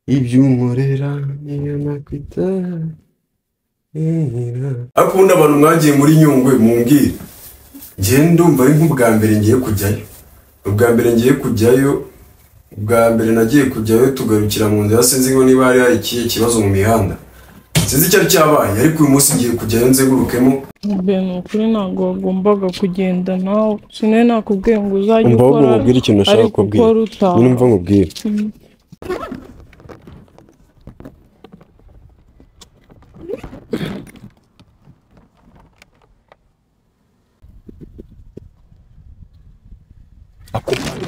Ibyo unkorera niyo nakwita. Ariko ubundi abantu mwagiye muri Nyungwe mumbwire, njye ndumva ari nk'ubwa mbere ngiye kujyayo. Ubwa mbere ngiye kujyayo, ubwa mbere nagiye kujyayo tugarukira mu nzira, sinzi ngo niba hari hari ikihe kibazo mu mihanda, sinzi icyari cyabaye, ariko uyu munsi ngiye kujyayo nzengurukemo. Mbe ni ukuri ntabwo wagombaga kugenda nawe, sinari nakubwiye ngo uzajye Umva ahubwo ukora nkubwire ikintu nashaka ariko kukubwira. ukora utaha. Nyine umva nkubwire.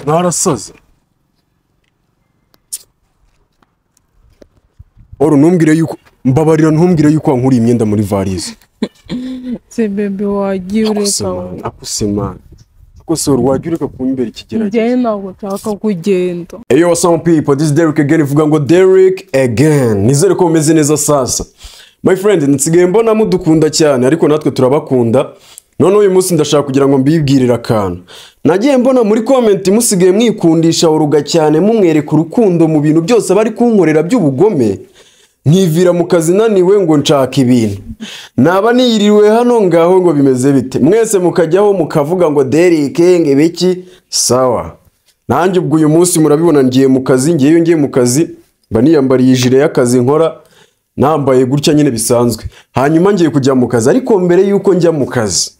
Mwarasaze. Oro ntumbwire yuko, mbabarira ntumbwire yuko wankuriye imyenda muri varize. Se bebe wagiye ureka we. Akuse man. Akuse wagiye ureka kumbera ikigeragezo. Njyewe ntabwo nshaka kugenda. Hey yo, what's up people, this is Derek again, ivuga ngo Derek again. Nizere ko mumeze neza sasa. My friend, nsigaye mbona mudukunda cyane ariko natwe turabakunda. None uyu munsi ndashaka kugira ngo mbibwirire akantu. Nagiye mbona muri comment musigaye mwikundisha uruga cyane, mumwereka urukundo mu bintu byose bari kunkorera by'ubugome. Nkivira mu kazi naniwe ngo nshaka ibintu. Naba niyiriwe hano ngaho ngo bimeze bite. Mwese mukajyaho mukavuga ngo Derek nge biki sawa. Nanjye ubwo uyu munsi murabibona ngiye mu kazi, ngiye ngiye mu kazi mba niyambariye ijire y'akazi nkora, nambaye gutya nyine bisanzwe. Hanyuma ngiye kujya mu kazi, ariko mbere yuko njya mu kazi,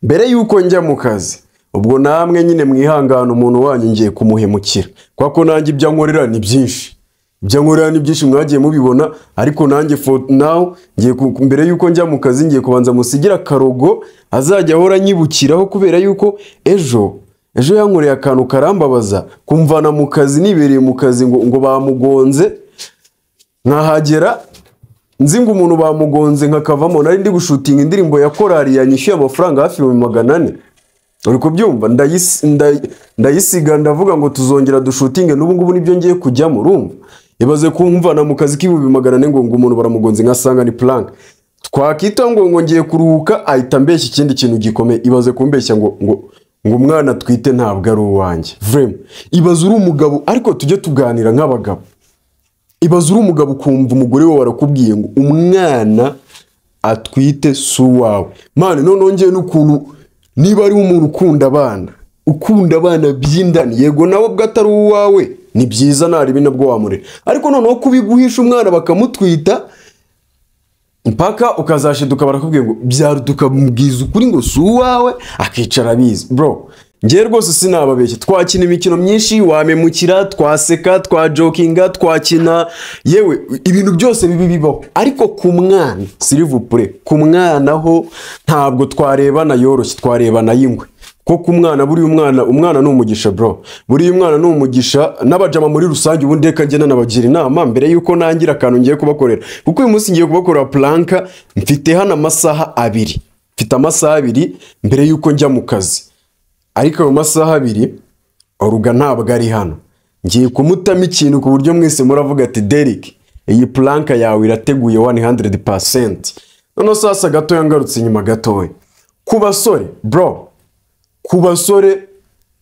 mbere yuko njya mu kazi, ubwo namwe nyine mwihangana umuntu wanyu ngiye kumuhemukira. Kwa ko nanjye ibyo nkorera ni byinshi. Ibyo nkorera ni byinshi mwagiye mubibona, ariko nanjye for now ngiye mbere yuko njya mu kazi ngiye kubanza musigira akarogo azajya ahora anyibukiraho, kubera yuko ejo yankoreye akantu karambabaza, kumvana mu kazi nibereye mu kazi ngo bamugonze, nkahagera nzi ngo umuntu bamugonze nkakavamo. Nari ndi gushutinga indirimbo ya korali yanyishyuye amafaranga hafi 400,000. Uri kubyumva? Ndayisiga ndavuga ngo tuzongera dushutinge, n'ubu ngubu nibyo ngiye kujyamo. Urumva? Ibaze kumvana mu kazi k'400,000 ngo umuntu baramugonze nkasanga ni prank. Twakita ngo ngiye kuruhuka ahita mbeshya ikindi kintu gikomeye. Ibaze kumbeshya ngo umwana twite ntabwo ari uwanjye. Vraiment. Ibaze uri umugabo, ariko tujye tuganira nk'abagabo. Ibaze uri umugabo ukumva umugore wawe arakubwiye ngo umwana atwite si uwawe. Mane none ngiye n'ukuntu niba ari umuntu ukunda abana, ukunda abana by'indani, yego nawe ubwo atari uwawe ni byiza naribi nabwo wamurera, ariko noneho kubiguhisha umwana bakamutwita mpaka ukazashiduka barakubwiye ngo byaruduka mubwiza ukuri ngo si uwawe, akicara abizi. Bro, ngiye rwose sinababeshye, twakina imikino myinshi, wamemukira, twaseka, twajokinga, twakina, yewe ibintu byose bibi bibaho, ariko ku mwana s'il vous plaît, ku mwana ho ntabwo twarebana yoroshye, twarebana y'ingwe. Ko ku mwana buri umwana ni umugisha bro, buri umwana ni umugisha. N'abajama muri rusange ubundi reka njye nanabagira inama mbere yuko nangira akantu ngiye kubakorera, kuko uyu munsi ngiye kubakorera prank. Mfite hano amasaha abiri, mfite amasaha abiri mbere yuko njya mu kazi, ariko ayo masaha abiri Oruga ntabwo ari hano. Ngiye kumutama ikintu ku buryo mwese muravuga ati Derek iyi prank yawe irateguye 100%. Noneho sasa gatoya ngarutse inyuma gatoya ku basore bro, ku basore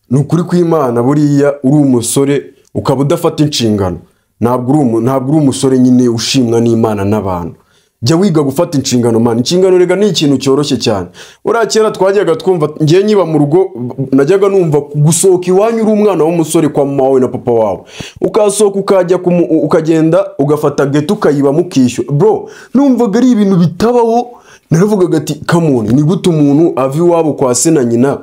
ni ukuri kw'Imana, buriya uri umusore ukaba udafata inshingano, ntabwo uri umusore nyine ushimwa n'Imana n'abantu. Jya wiga gufata inshingano man. Inshingano rega ni ikintu cyoroshye cyane. Uriya kera twajyaga twumva, ngiye nyiba mu rugo najyaga numva gusohoka iwanyu uri umwana w'umusore kwa mama wawe na papa wawe, ukasohoka ukajya ukagenda ugafata ghetto ukayiba mukishyura. Bro, numvaga ari ibintu bitabaho. Naravugaga ati come on, ni gute umuntu ava iwabo kwa se na nyina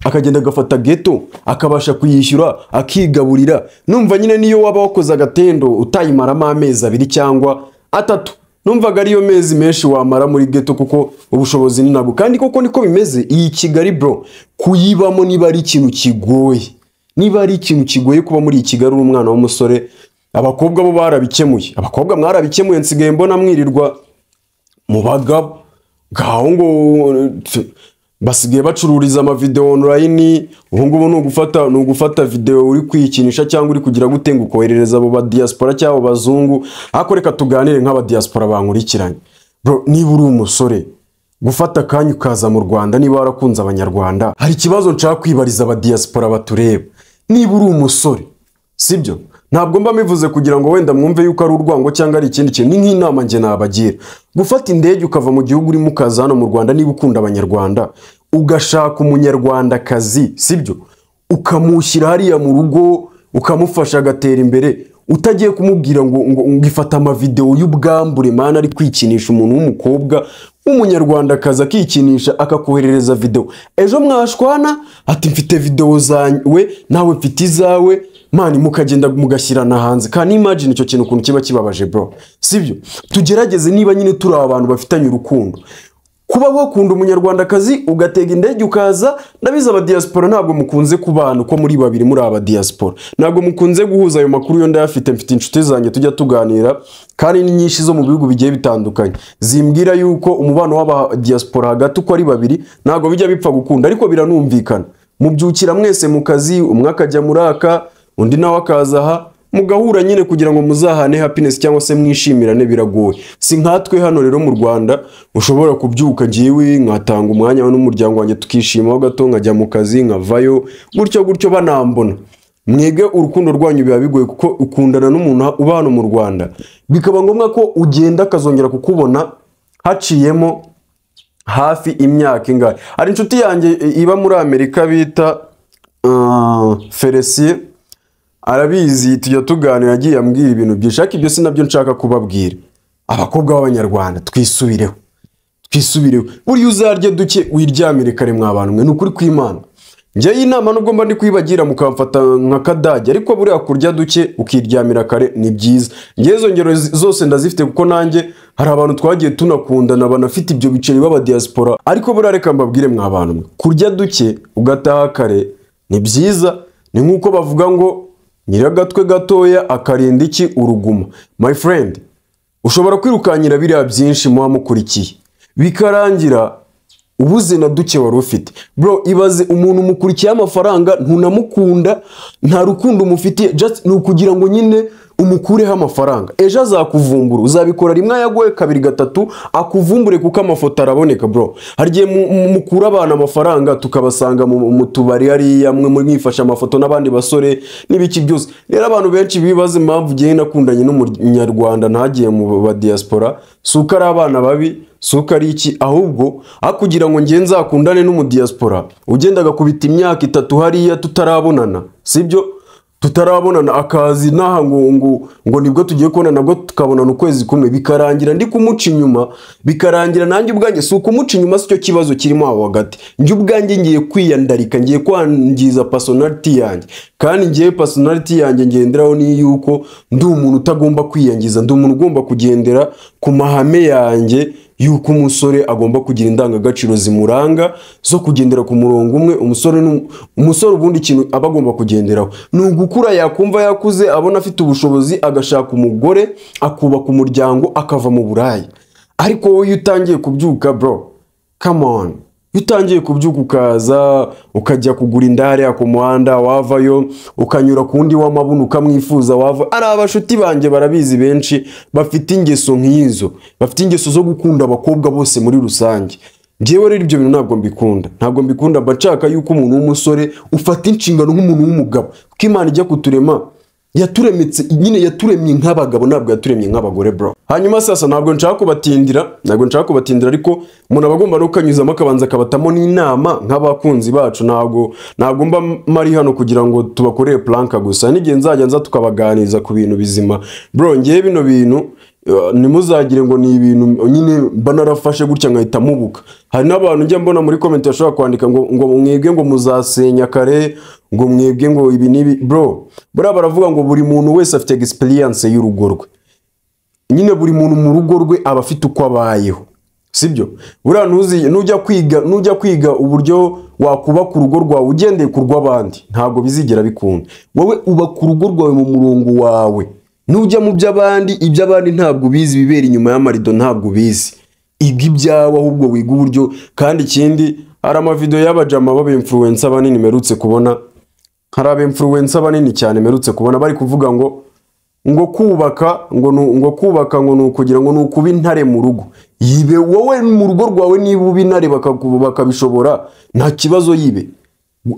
akagenda agafata ghetto akabasha kuyishyura akigaburira? Numva nyine niyo waba wakoze agatendo utayimaramo amezi abiri cyangwa atatu, numvaga ariyo mezi menshi wamara muri ghetto, kuko ubushobozi ni nabwo. Kandi koko niko bimeze. Iyi Kigali bro, kuyibamo niba ari ikintu kigoye, niba ari ikintu kigoye kuba muri iyi Kigali uri umwana w'umusore. Abakobwa bo barabikemuye, abakobwa mwarabikemuye, nsigaye mbona mwirirwa mu bagabo ngaho ngo basigaye bacururiza ama video online. Ubu ngubu ni ugufata video uri kwikinisha cyangwa uri kugira gute ngo ukoherereza abo ba diaspora cyangwa abo bazungu. Ariko reka tuganire nk'aba diaspora bankurikiranye. Bro, niba uri umusore Gufata akanya ukaza mu Rwanda niba warakunze Abanyarwanda. Hari ikibazo nshaka kwibariza abadiyasipora batureba. Niba uri umusore, sibyo, ntabwo mba mbivuze kugira ngo wenda mwumve yuko ari urwango cyangwa ari ikindi kintu, ni nk'inama njye nabagira. Gufata indege ukava mu gihugu urimo ukaza hano mu Rwanda, niba ukunda Abanyarwanda, ugashaka Umunyarwandakazi, sibyo, ukamushyira hariya mu rugo, ukamufasha agatera imbere, utagiye kumubwira ngo ifate amavidewo y'ubwambure, mana, ari kwikinisha, umuntu w'umukobwa w'Umunyarwandakazi akikinisha, akakoherereza videwo, ejo mwashwana ati mfite videwo zawe, nawe mfite izawe, man, mukagenda mugashyirana hanze. Kandi imagine icyo kintu ukuntu kiba kibabaje, bro, sibyo? Tugerageze, niba nyine turi abantu bafitanye urukundo, kuba wakunda Umunyarwandakazi ugatega indege ukaza. Ndabizi abadiyasipora ntabwo mukunze kubana uko muri babiri muri abadiyasipora, ntabwo mukunze guhuza ayo makuru. Yo ndayafite, mfite inshuti zanjye tujya tuganira, kandi ni nyinshi zo mu bihugu bigiye bitandukanye, zimbwira yuko umubano w'abadiyasipora hagati uko ari babiri ntabwo bijya bipfa gukunda. Ariko biranumvikana, mubyukira mwese mu kazi, umwe akajya muri aka, undi nawe akaza aha, mugahura nyine kugira ngo muzahane happiness cyangwa se mwishimirane, biragoye. Si nkatwe hano rero mu Rwanda ushobora kubyuka, ngiwe nkatanga umwanya n'umuryango wanjye, tukishimaho gato, nkajya mu kazi, nkavayo gutyo gutyo banambona. Mwebwe urukundo rwanyu biba bigoye, kuko ukundana n'umuntu uba hano mu Rwanda, bikaba ngombwa ko ugenda akazongera kukubona haciyemo hafi imyaka ingahe. Hari inshuti yanjye iba muri Amerika bita Felicien, arabizi, tujya tuganira, agiye ambwira ibintu byinshi, ariko ibyo si nabyo nshaka kubabwira. Abakobwa b'Abanyarwanda, twisubireho, twisubireho. Buriya uzarye duke, wiryamire kare. Mwa bantu mwe, ni ukuri kw'Imana, njyewe iyi nama nubwo mba ndi kuyibagira mukamfata nka kadage, ariko buriya kurya duke ukiryamira kare ni byiza. Njyewe izo ngero zose ndazifite, kuko nanjye hari abantu twagiye tunakundana banafite ibyo biceri b'abadiyasipora. Ariko buriya reka mbabwire, mwa bantu mwe, kurya duke ugataha kare ni byiza. Ni nk'uko bavuga ngo nyiragatwe gatoya akarinda iki? Uruguma. My friend, ushobora kwirukankira biriya byinshi muba mukurikiye, bikarangira ubuze na duke wari ufite. Bro, ibaze umuntu umukurikiye amafaranga, ntunamukunda, nta rukundo umufitiye, just ni ukugira ngo nyine umukureho amafaranga. Ejo azakuvumbura. Uzabikora rimwe ayaguhe, kabiri, gatatu akuvumbure, kuko amafoto araboneka, bro. Hari igihe mukura abantu amafaranga tukabasanga mu tubari hariya, mwe mwifashe amafoto n'abandi basore n'ibiki byose. Rero abantu benshi bibaza impamvu ngiye nakundanye n'Umunyarwanda ntagiye mu ba diaspora. Si uko ari abana babi, si uko ari iki, ahubwo aho kugira ngo ngiye nzakundane n'umudiaspora ugenda agakubita imyaka 3 hariya tutarabonana, sibyo, tutarabonana, akazi naha ngo nibwo tugiye kubona, nabwo tukabonana ukwezi kumwe, bikarangira ndi kumuca inyuma, bikarangira nanjye ubwanjye, si ukumuca inyuma, si cyo kibazo kirimo aho hagati, njye ubwanjye ngiye kwiyandarika, ngiye kwangiza personality yanjye. Kandi ngiye personality yanjye ngenderaho ni yuko ndi umuntu utagomba kwiyangiza, ndi umuntu ugomba kugendera ku mahame yanjye, yuko umusore agomba kugira indangagaciro zimuranga zo kugendera ku murongo umwe. Umusore umusore ubundi ikintu aba agomba kugenderaho ni ugukura, yakumva yakuze, abona afite ubushobozi, agashaka umugore, akubaka umuryango, akava mu buraya. Ariko wowe iyo utangiye kubyuka, bro, come on, iyo utangiye kubyuka ukaza ukajya kugura indaya ku muhanda, wavayo ukanyura ku wundi w'amabuno ukamwifuza, wava ari abashuti banjye barabizi, benshi bafite ingeso nk'izo, bafite ingeso zo gukunda abakobwa bose muri rusange. Njyewe rero ibyo bintu ntabwo mbikunda, ntabwo mbikunda. Mba nshaka yuko umuntu w'umusore ufata inshingano nk'umuntu w'umugabo, kuko Imana ijya kuturema yaturemetse nyine, yaturemye nk'abagabo, ntabwo yaturemye nk'abagore, bro. Hanyuma sasa ntabwo nshaka kubatindira, ntabwo nshaka kubatindira, ariko umuntu aba agomba no kukanyuzamo akabanza akabatamo n'inama nk'abakunzi bacu. Ntabwo mba mari hano kugira ngo tubakorere prank gusa, n'igihe nzajya nza tukabaganiriza ku bintu bizima, bro. Ngewe bino bintu ntimuzagire ngo ni ibintu nyine mba narafashe gutya nkahita mubuka. Hari n'abantu njya mbona muri comment bashobora kwandika ngo mwebwe ngo muzasenya kare, ngo mwebwe ngo ibi n'ibi. Bro, buriya baravuga ngo buri muntu wese afite experience y'urugo rwe nyine, buri muntu mu rugo rwe aba afite uko abayeho, sibyo? Buriya ntuzi nujya kwiga uburyo wakubaka urugo rwawe ugendeye ku rw'abandi, ntabwo bizigera bikunda. Wowe ubaka urugo rwawe mu murongo wawe. Nujya mu by'abandi, iby'abandi ntabwo ubizi, ibibera inyuma y'amarido ntabwo ubizi. Iga ibyawe ahubwo, wiga uburyo. Kandi ikindi, hari amavidewo y'abajama b'aba-influencer banini mperutse kubona, hari aba-influencer banini cyane mperutse kubona bari kuvuga ngo kubaka ngo ngo kubaka ngo ni ukugira ngo ni ukuba intare mu rugo. Yibe wowe mu rugo rwawe, niba uba intare bakabishobora, nta kibazo, yibe.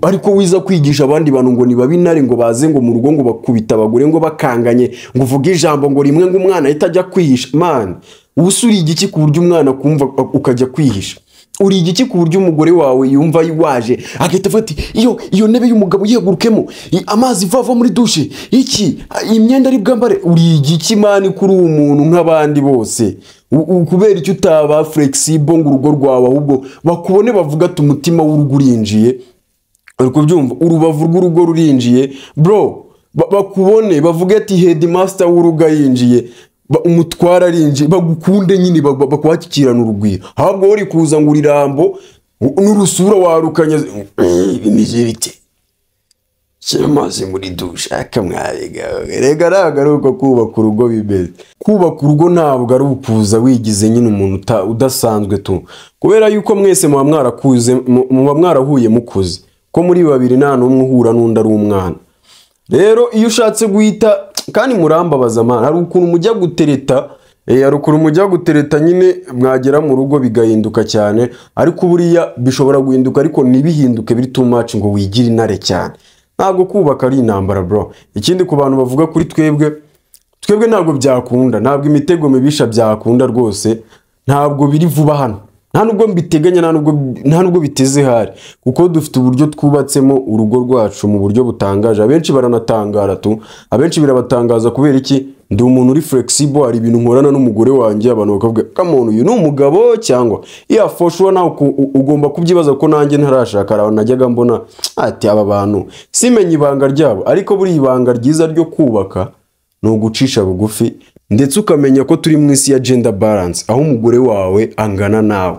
Ariko wiza kwigisha abandi bantu ngo nibabe intare, ngo baze ngo mu rugo ngo bakubita abagore, ngo bakanganye, ngo uvuge ijambo ngo rimwe ngo umwana ahita ajya kwihisha. Man, ubu se uri igiki ku buryo umwana akumva ukajya kwihisha? Uri igiki ku buryo umugore wawe yumva waje agahita avuga ati iyo ntebe y'umugabo yihagurukemo, amazi vava muri dushe, iki imyenda ari bwambare? Uri igiki, man, kuri uwo muntu nk'abandi bose? Kubera icyo utaba flexible ngo urugo rwawe ahubwo bakubone bavuga ati umutima w'urugo urinjiye? Uri kubyumva? Urubavu rw'urugo rurinjiye, bro. Bakubone bavuge ati headmaster w'urugo yinjiye, umutwara arinjiye, bagukunde nyine, bakwakirana urugwiro. Ahubwo uri kuza ngo urirambo n'urusura warukanye, bimeze bite? Shyira amazi muri dushe akamwarega. Rega ntabwo ari uko kubaka urugo bimeze. Kubaka urugo ntabwo ari ukuza wigize nyine umuntu udasanzwe tu, kubera yuko mwese muba mwarakuze, muba mwarahuye mukuze, ko muri babiri nta n'umwe uhura n'undi ari umwana. Rero iyo ushatse guhita, kandi murambabaza, man, hari ukuntu mujya gutereta, hari ukuntu mujya gutereta nyine, mwagera mu rugo bigahinduka cyane. Ariko buriya bishobora guhinduka, ariko ntibihinduke biri too much ngo wigire intare cyane. Ntabwo kubaka ari intambara, bro. Ikindi, ku bantu bavuga kuri twebwe, twebwe ntabwo byakunda, ntabwo imitego mibisha byakunda rwose, ntabwo biri vuba hano, nta nubwo mbiteganya, nta nubwo biteze hari, kuko dufite uburyo twubatsemo urugo rwacu mu buryo butangaje. Abenshi baranatangara tu, abenshi birabatangaza. Kubera iki? Ndi umuntu uri flexible. Hari ibintu nkorana n'umugore wanjye abantu bakavuga, come on, uyu ni umugabo cyangwa? Yeah, for sure, nawe ugomba kubyibaza, ko nanjye ntarashaka hari abantu najyaga mbona ati aba bantu simenye ibanga ryabo. Ariko buri ibanga ryiza ryo kubaka ni ugucisha bugufi, ndetse ukamenya ko turi mu isi ya gender balance, aho umugore wawe angana nawe,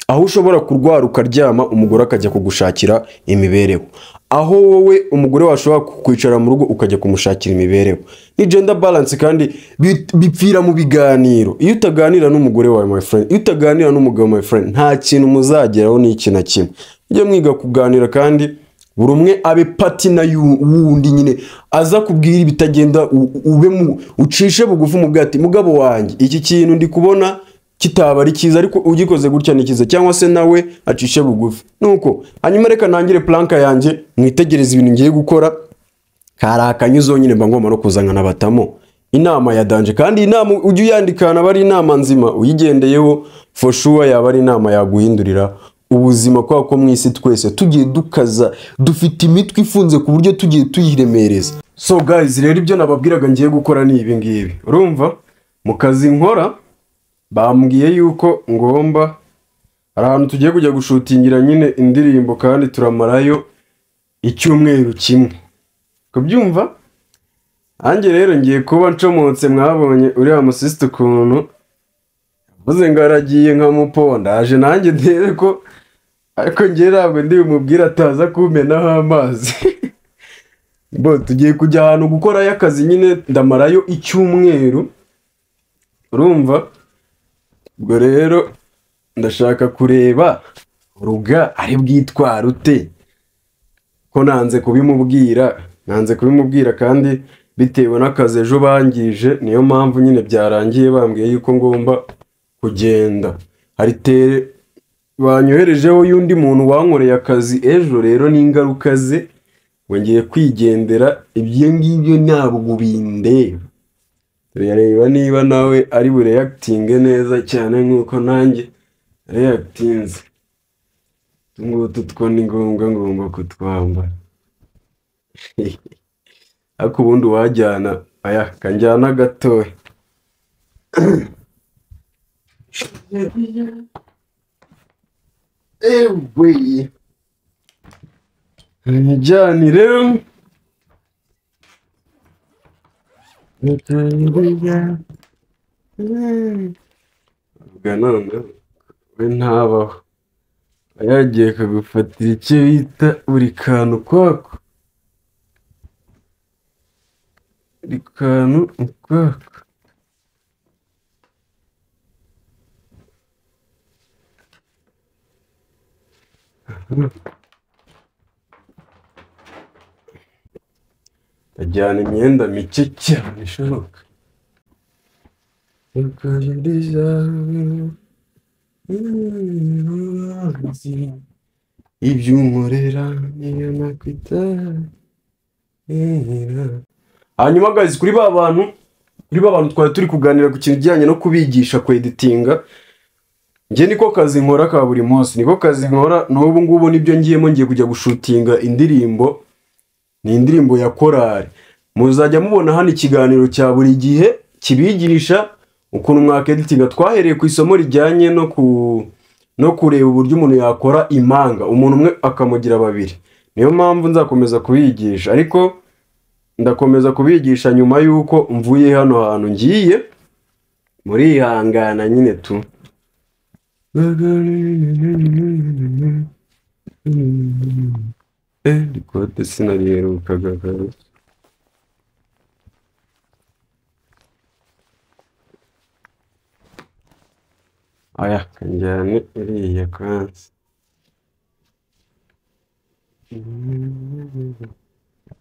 aho ushobora kurwara ukaryama, umugore akajya kugushakira imibereho, aho wowe umugore wawe ashobora kwicara mu rugo ukajya kumushakira imibereho. Ni gender balance, kandi bipfira mu biganiro. Iyo utaganira n'umugore wawe, my friend, iyo utaganira n'umugabo, my friend, nta kintu muzageraho n'iki na kimwe. Mujye mwiga kuganira, kandi buri umwe abe partner wundi nyine, aza kubwira ibitagenda, ube mu ucishe bugufi umubwira ati mugabo wanjye, iki kintu ndi kubona kitaba ari cyiza, ariko ugikoze gutya ni cyiza, cyangwa se nawe acishe bugufi. Nuko hanyuma reka ntangire prank yanjye, mwitegereze ibintu ngiye gukora. Kari akanyuzo nyine, mba ngomba no kuza nkanabatamo inama ya danger. Kandi inama ujye uyandikana, aba ari inama nzima, uyigendeyeho for sure yaba ari inama yaguhindurira ubuzima, kubera ko mu isi twese tugiye dukaza, dufite imitwe ifunze ku buryo tugiye tuyiremereza. So guys, rero ibyo nababwiraga ngiye gukora ni ibi ngibi. Urumva, mu kazi nkora bambwiye yuko ngomba, hari ahantu tugiye kujya gushutingira nyine indirimbo, kandi turamarayo icyumweru kimwe, kubyumva. Nanjye rero ngiye kuba ncomotse. Mwabonye uriya musisita ukuntu yavuze ngo aragiye nkamuponda, aje nanjye ndebe ko, ariko ngewe ntabwo ndi bumubwire ataza kumpenaho amazi. Bo tugiye kujya ahantu gukorayo akazi nyine, ndamarayo icyumweru. Urumva, ubwo rero ndashaka kureba Ruga ari bwitwara ute, ko nanze kubimubwira, nanze kubimubwira, kandi bitewe n'akazi ejo bangije, niyo mpamvu nyine byarangiye bambwiye yuko ngomba kugenda. Hari tere banyoherejeho y'undi muntu wankoreye akazi ejo, rero n'ingaruka ze ngo ngiye kwigendera. Ibyo ngibyo ntabwo bindeba. Turareba niba nawe ari bureactinge neza cyane nk'uko nanjye reactinze. Utu ngutu two ni ngombwa, ngomba kutwambara. Ariko ubundi uwajyana aya kanjyana gatoya. Ewe, njyanire. Ubwo none we ntabaho, yagiye kagufatira icyo bita buri kantu ukwako, buri kantu ukwako. Ndajyana imyenda mike cyane ishoboka. Ibyo unkorera niyo nakwita. Hanyuma guys, kuri ba bantu twari turi kuganira ku kintu kijyanye no kubigisha kweditinga, njye niko kazi nkora ka buri munsi, niko kazi nkora n'ubu ngubu nibyo ngiyemo. Ngiye kujya gushutinga indirimbo, ni indirimbo ya korali. Muzajya mubona hano ikiganiro cya buri gihe kibigisha ukuntu mwakeditinga. Twahereye ku isomo rijyanye no kureba uburyo umuntu yakora imanga, umuntu umwe akamugira babiri. Niyo mpamvu nzakomeza kubigisha, ariko ndakomeza kubigisha nyuma yuko mvuye hano hantu ngiye. Murihangana nyine tu. Ikote sinariherukaga kabisa. Aya, kanjyane iriya kansi.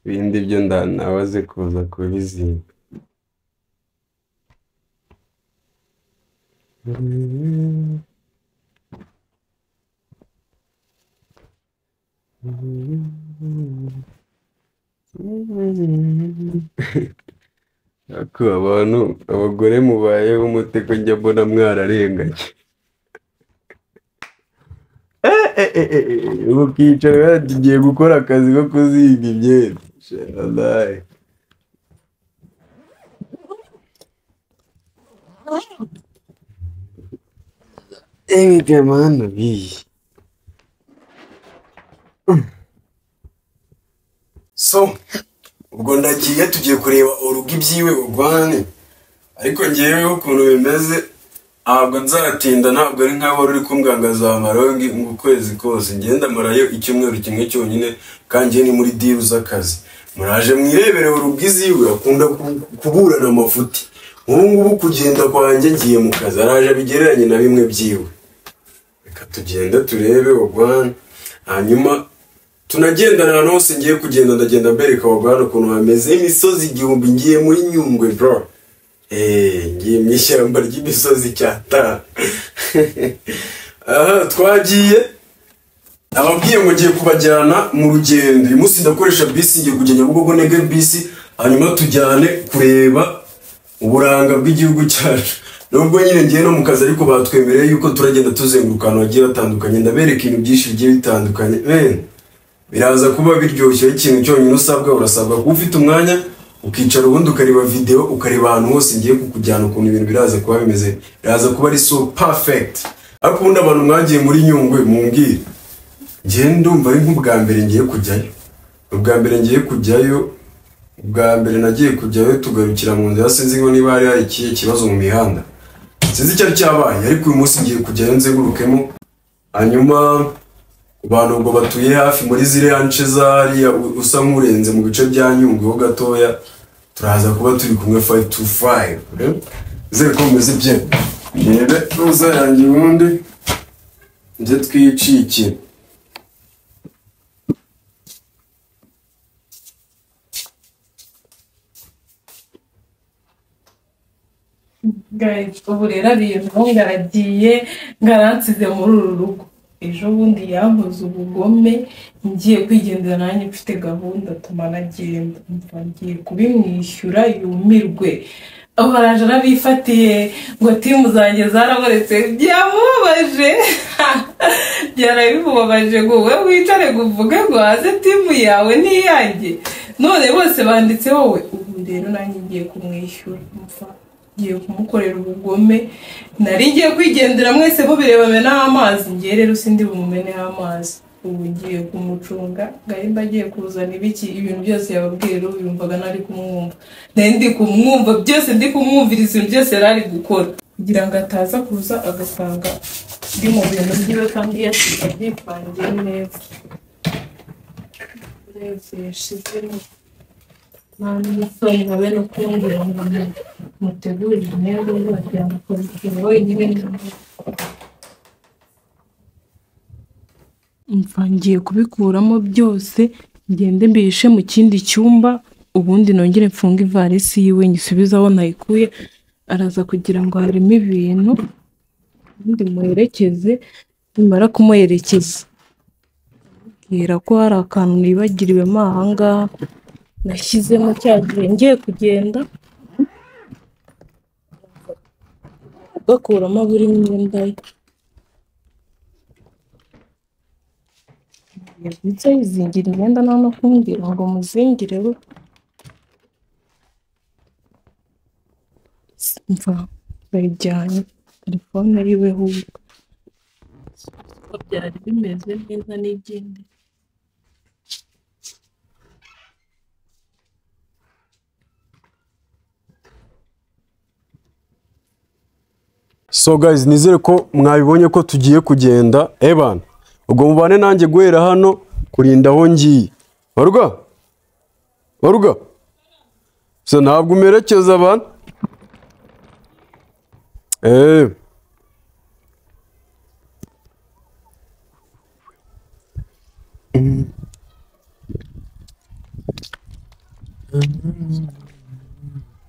Ibindi byo ndanabaze kuza kubizinga. Ariko abantu abagore mubayeho umutego njya mbona mwararenganye. Ukicara tugiye gukora akazi ko kuzinga imyenda. Wallahi. Jamani biyi. So ubwo ndagiye tugiye kureba urugo ibyiwe bugwane, ariko ngewe ukuntu bimeze ntabwo nzatinda, ntabwo ari nkaho uri kumbwira ngo azamarayo ngo ukwezi kose. Ngenda marayo icyumweru kimwe cyonyine, kandi ni muri deal z'akazi. Muraje mwirebere urugo iziwe, akunda kuburana amafuti. Ubu ngubu kugenda kwanjye ngiye mu kazi, araje abigereranye na bimwe byiwe. Reka tugende turebe ubugwane, hanyuma tunagendana ahantu hose ngiye kugenda. Ndagenda mbereka ubugwane ukuntu hameze, imisozi igihumbi. Ngiye muri Nyungwe bro. Ngiye mu ishyamba ry'imisozi cyata. Aha twagiye, ababwiye ngo ngiye kubajyana mu rugendo. Uyu munsi ndakoresha bisi, ngiye kujya Nyabugogo ntege bisi, hanyuma tujyane kureba uburanga bw'igihugu cyacu. Nubwo nyine ngiye no mu kazi, ariko batwemereye yuko turagenda tuzenguruka ahantu hagiye hatandukanye. Ndabereka ibintu byinshi bigiye bitandukanye. Biraza kuba biryoshye. Ikintu cyonyine usabwa, urasabwa kuba ufite umwanya ukicara ubundi ukareba video, ukareba ahantu hose ngiye kukujyana ukuntu ibintu biraza kuba bimeze. Biraza kuba ari so perfect. Ariko ubundi abantu mwagiye muri Nyungwe mumbwire, ngiye ndumva ari nk'ubwa mbere ngiye kujyayo. Ubwa mbere ngiye kujyayo, ubwa mbere nagiye kujyayo tugarukira mu nzira, sinzi ngo niba hari ikihe kibazo mu mihanda, sinzi icyari cyabaye, ariko uyu munsi ngiye kujyayo nzengurukemo. Hanyuma abantu ubwo batuye hafi muri ziriya nce zariya usa nk'urenze mu bice bya Nyungwe ho gatoya, turaza kuba turi kumwe 5 to 5. Nizere ko mumeze bye. Ndebe ruza yanjye ubundi nje twicikire. Guys, ubu rero ariyemeho ngo aragiye ngo aransize muri uru rugo. Ejo bundi yankoze ubugome, ngiye kwigendera nanjye mfite gahunda atuma nagenda. Mva ngiye kubimwishyura yumirwe. Aho araje arabifatiye ngo timu zanjye zarabonetse, byamubabaje. Byarabimubabaje ngo wowe wicare ngo uvuge ngo haze timu yawe n'iyanjye. None bose banditse wowe. Ubu rero nanjye ngiye kumwishyura. Mva ngiye kumukorera ubugome. Nari ngiye kwigendera mwese mubireba menaho amazi, ngiye rero sindi bumumeneho amazi. Ubu ngiye kumucunga ngarimba agiye kuzana ibiki, ibintu byose yababwiye rero yumvaga nari kumwumva. Nari ndi kumwumva byose, ndi kumwumviriza ibintu byose yari ari gukora, kugira ngo ataza kuza agasanga ndi mu bintu byiwe kandi yabyipangiye neza. Urebye yashizemo nta n'isoni habe no kumbwira ngo mutegurire imyenda wagira ngo akora ikintu wenyine. Mva ngiye kubikuramo byose, ngende mbihishe mu kindi cyumba, ubundi nongere mfunge ivarisi yiwe nyisubize aho nayikuye. Araza kugira ngo harimo ibintu. Ubundi muherekeze, nimara kumuherekeza mbwira ko hari akantu nibagiriwemo aha ngaha nashyizemo cya gihe ngiye kugenda, gakuramo buri myenda ye. Yabyutse yizingira imyenda nta no kumbwira ngo muzingire we. Mva bayijyanye telefone yiwe ahubwo. Uko byari bimeze neza n'igende. So guys, nizere ko mwabibonye ko tugiye kugenda ebana. Ubwo mubane nanjye guhera hano kurinda aho ngiye. Waruga? Waruga? So ntabwo umerekeza abantu?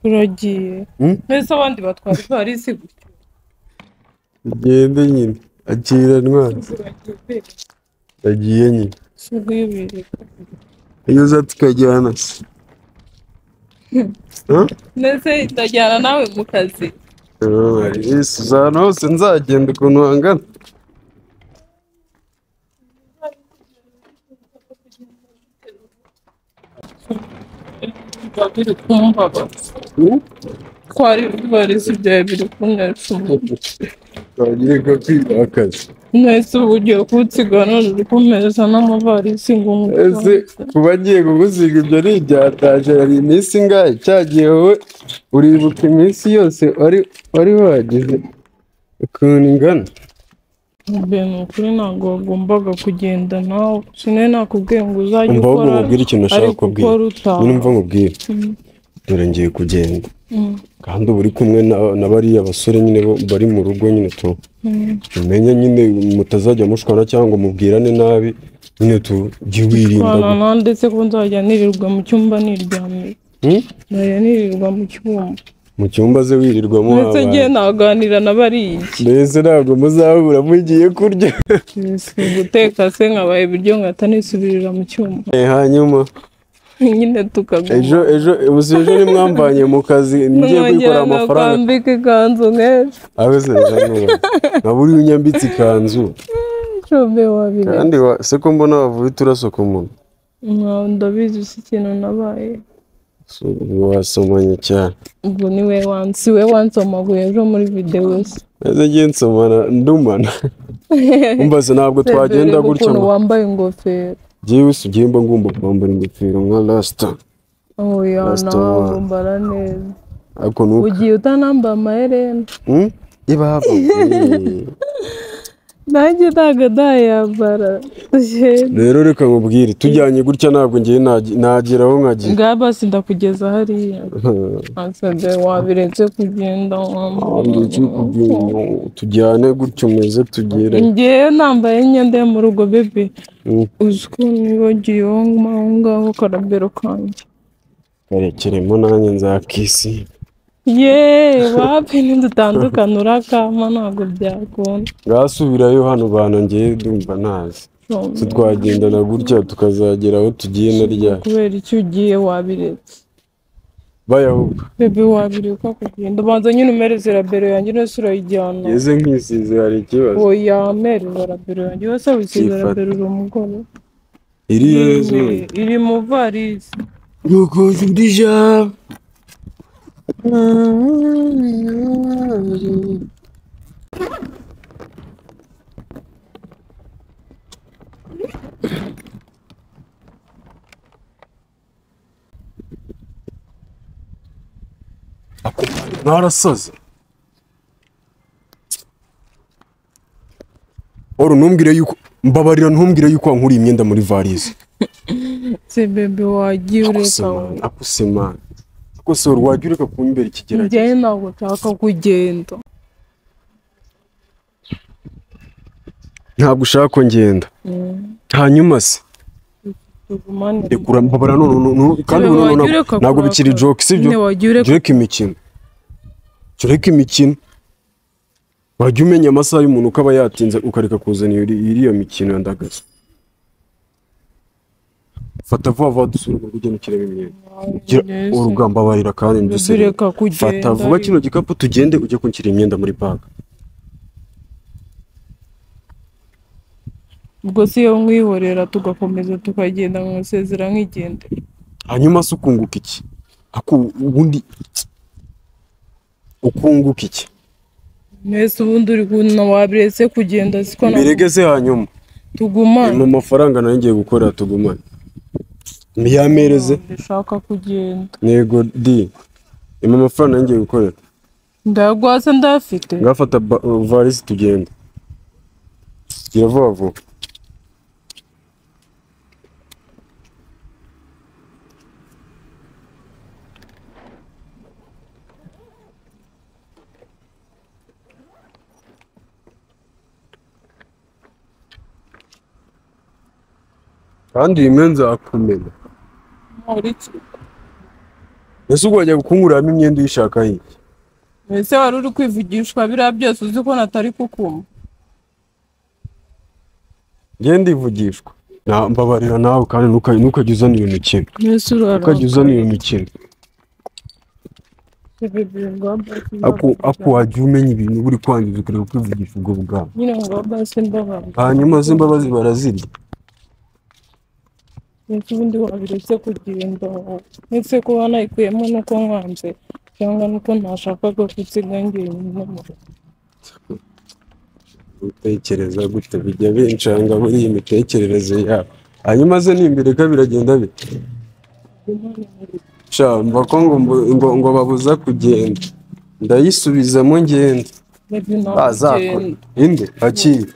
Uragiye. Mbese abandi batwara ivarisi gutyo. Ugende nyine, akira ntwari. Agiye nyine. Iyo uza tukajyana. Mbese ndajyana nawe mu kazi. Ahantu hose nzagenda ukuntu hangana. Biri kumbabaza. Twari ivarisi byawe biri kumwereka umuntu. Twagiye kwirakaza. Mwese ubu ugiye kunsiga none uri kumpereza n'amavarisi ngo Ese kuba agiye kugusiga ibyo ni ibyataje, hari iminsi ingahe cyagiye wowe uribuka iminsi yose wari wagize ukuntu ingana? Mbe ni ukuri ntabwo wagombaga kugenda nawe, sinari nakubwiye ngo uzajye Umva ahubwo ukora nkubwire ikintu nashaka ariko kukubwira. ukora utaha. Nyine umva nkubwire. Dore ngiye kugenda. Kandi uba uri kumwe na bariya basore nyine bari mu rugo nyine tu. Umenye nyine mutazajya mushwana cyangwa ngo mubwirane nabi nyine tu jya wirinda. Shwana ndetse ko nzajya nirirwa mu cyumba niryamiye. Nzajya nirirwa mu cyumba. Mu cyumba ze wirirwamo Ndetse abantu. ngiye naganira na bariya. Mbese ntabwo muzahura mugiye kurya. Guteka se nkabaha ibiryo nkahita nisubirira mu cyumba. Hanyuma Nyine tukaguma. Ejo ejo ubu ejo nimwambanye mu kazi ngiye kwikorera amafaranga. Kwambika ikanzu nk'ejo. Abe se nkaba uri unyambitse ikanzu. Shobe wabiretse. Kandi se ko mbona wavuye uturaso ku munwa. Ndabizi si ikintu nabaye. Wasomanye cyane. Ubwo ni we wansi we wansomaguye ejo muri videwo se. Ese ngiye nsomana ndumana. Umva se ntabwo twagenda gutya. Ukuntu wambaye ingofero. Jyewe si ugiye mba ngomba kwambara ingofero nka rasita. Oya nawe wambara neza. Ariko nuko ugiye utanambaye amaherena. Ibaba. Nanjye ntabwo ndayambara. Rero reka nkubwire tujyanye gutya ntabwo ngiye nageraho nkagiye. Ngaha basi ndakugeza hariya. Ansabye wabiretse kugenda. Tujyane gutya umeze tugere. Ngewe nambaye imyenda yo mu rugo bebe. Uzi ko nibagiye aho ngaho karabero kanjye. Karekeremo nanjye nzakisi. Yeee wapi ntidutandukana urakama ntabwo byakunda. Ngasubirayo hano bantu ngewe ndumva ntazi. Si twagendana gutya tukazagera aho tugiye na ryari. Kubera icyo ugiye wabiretse. Bayahubwo. Bebe wabireka kugenda ubanza nyine umereze rabero yanjye nose urayijyana. Ngeze nkisize hari ikibazo. Oya mereza rabero yanjye wese wisize rabero uri umugore. Iri yezu. Iri mu varisi. Nuko ndija. Narasaze. Oro ntumbwire yuko mbabarira ntumbwire yuko wankuriye imyenda muri valise. Se bebe wagiye ureka. Akusema. Akose wagiye ureka kumbera ikigeragezo. Njye ntabwo nshaka kugenda. Ntabwo ushaka ko ngenda. Hanyuma se rekura mbabara none kandi ntabwo bikiri joke sibyo? Jureka imikino. Jureka imikino. Wajya umenya amasaha y'umuntu ukaba yatinze ukareka kuzana iriya mikino ya ndagaza. Fata vuba vuba dusubire mu rugo ugende ukiremo imyenda. Urugamba barira kandi ndusubire. Fata vuba kino gikapu tugende ujye kunshyira imyenda muri park. Ubwo si yo nkwihorera tugakomeza tukagenda nkusezera nkigende. Hanyuma se ukunguka iki? Ubundi ukunguka iki? Mwese ubundi uri kuntu wabiretse kugenda siko na Mbirege se hanyuma tugumane. Mu mafaranga nari ngiye gukora tugumane. Miyamereze ndashaka kugenda. Yego di. Mu mafaranga nari ngiye gukorera. Ndagwase ndafite. Ngafata valise tugenda. Gira vuba vuba. Kandi rimwe nzakumena. Ese ubwo wajya gukunguramo imyenda uyishaka iki? Ese wari uri kwivugishwa biriya byose uzi ko natari kukumva? Njye ndivugishwa. Mbabarira nawe kandi ntukajye uzana iyo mikino. Ntukajye uzana iyo mikino. Ako wajya umenya ibintu buri kwangiza ukareka kwivugisha ubwo bwawe. Hanyuma se imbabazi barazirya. Ubundi wabiretse kugenda ndetse kuba nayikuyemo nuko nkanze cyangwa nuko ntashakaga gusiga njyenyine mu rugo. Utekereza gute bijya bincanga muri iyi mitekerereze yabo. Hanyuma se nimbireka biragenda bite? Sha mva ko ngo babuza kugenda ndayisubizamo ngenda. Azakora inde akira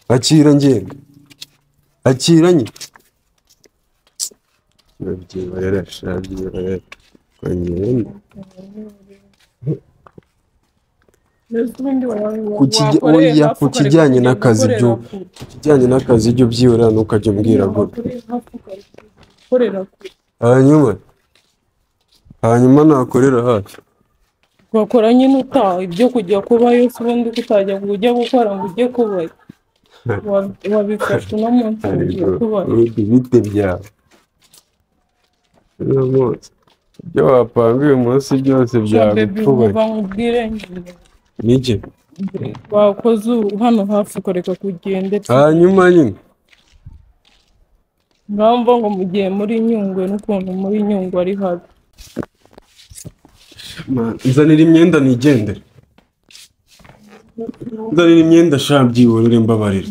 akira ngenda akira nye. Ku kijyanye n'akazi byo kijyanye n'akazi byo byibura ntukajya umbwira gutyo. Hanyuma nakorera hafi wakora nyine utaha ibyo kujya kubayo se ubundi kutajya ujya gukora ngo ujye kubayo wabifashe uno munsi ugiye kubayo bite byawe. Ibyo wapanga uyu munsi byose byagupfuye. Niki? Wakoze hano hafi ukareka kugenda. Hanyuma nyine ngamva ngo mugiye muri Nyungwe n'ukuntu muri Nyungwe ari habi. Nzanira imyenda nigendere. Nzanira imyenda sha byihorere mbabarira.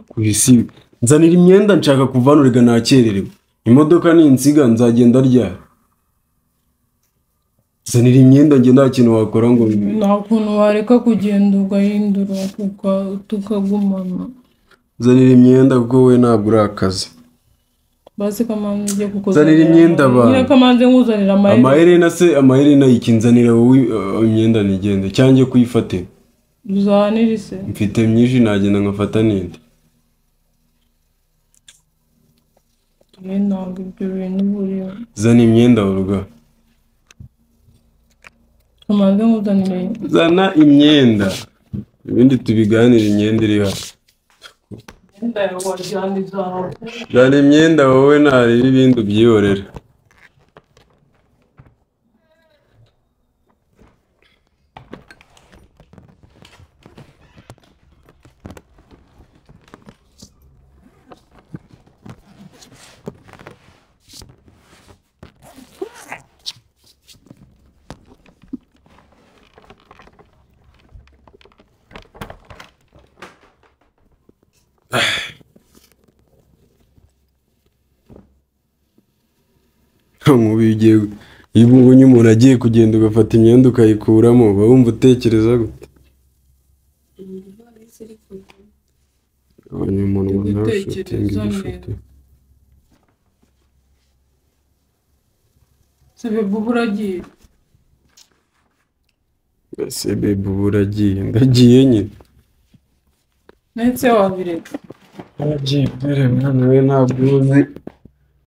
Ku isi nzanira imyenda nshaka kuvanurega nakererewe. Imodoka ninsiga nzagenda ryari? Zanira imyenda nge nta kintu wakora ngo nta kuntu wareka kugenda ugahindura tukagumana. Zanira imyenda kuko we ntabwo urakaza. Basi kamanze ngiye kukuzanira. Zanira imyenda ba. Nyine kamanze nkuzanira amaherena. Amaherena se amaherena yikinzanira wowe imyenda nigende cyangwa kuyifatira. Uzanira se. Mfite myinshi nagenda nkafata ninde. Zana imyenda uruga. Zana imyenda. Ibindi tubiganira imyenda iri hano. Zana imyenda wowe ntareba ibindi ubyihorera. Iyo ubonye umuntu agiye kugenda ugafata imyenda ukayikuramo uba wumva utekereza gute? Ubonye umuntu ubona ushutinga igishuti. Ese bebe ubu uragiye? Ndagiye nyine. Ndetse wabireka. Aragiye dore mwana we ntabwo uzi.